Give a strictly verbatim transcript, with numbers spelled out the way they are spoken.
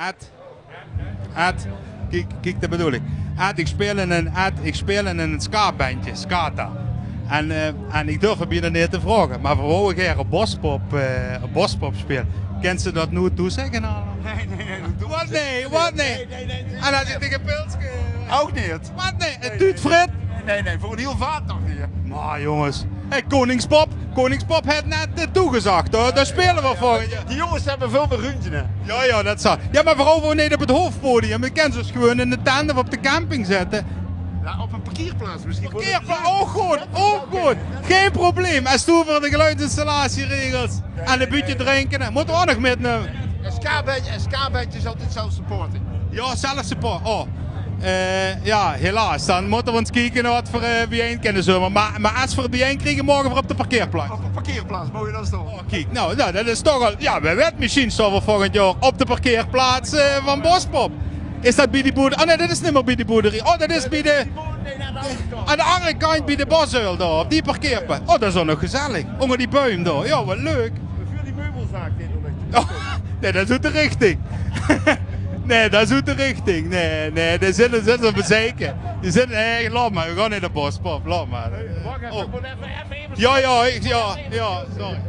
Ed, Ed, kiek, kiek, det bedoel ich. Ed, ich speel in ein, Ed, ich speel in ein ska-bendje, Skata. En, eh, en ich durf 't bienao neet te vraoge, mer veer wouwe gaer op Bospop, eh, op Bospop speule. Kins se det noe toezègke, Alain? Nae, nae, nae. Waat, nae, waat, nae? Nae, nae, nae. En es ich dich ein pilske... Ouch neet. Waat, nae? Ein tuut frit? Nae, nae, veur ein hiel vaat nog neet. Mer jónges, hey, Koningspop, Koningspop haet net, eh, toegezag, huur. Dao speule veer veur. Die jónges höbbe väöl mieë ruumte, hè? Jao, jao, det zal. Jao, mer veer hove neet op 't hoofdpodium. Veer kinne dus gewoon in de tent of op de camping zitte. Jao, op ein parkeerplaats mesjien. Parkeerpla-, ouch good, ouch good. Gein probleem. Es doe veur de geluidsinstallatie regels en ein bietje drinke, hè, mótte veer ouch nog mitnumme. Ein ska-bendje, ein ska-bendje is altied zelf supporting. Jao, zelf support. Oh. Eh, jao, helaas. Dan mótte veer ins kieke waat veer, eh, biejein kinne zeume. Mer, mer es veer 't biejein kriege, moge veer op de parkeerplaats. Op de parkeerplaats, moge veer dan staon. Oh, kiek, noe, noe, det is toch al... Jao, wae weit, mesjien staon veer volgend jaor op de parkeerplaats, eh, van Bospop. Is det bie die boerderie? Oh nae, det is neet mieë bie die boerderie. Oh, det is bie de... Aan de anger kantj bie de Bosuil dao, op die parkeerplaats. Oh, det is ouch nog gezellig. Ónger die buim dao. Jao, waat leuk. Veur die meubelzaak in de... Oh, nae, det is oet de richting. Nae, det is oet de richting. Nae, nae, die zeen, zeen ze bezeike. Die zeen, nae, laot mer. Veer gaon neet op Bospop. Laot mer. Wach effe, ich mót effe, effe... Jao, jao, ich, jao, jao, sorry.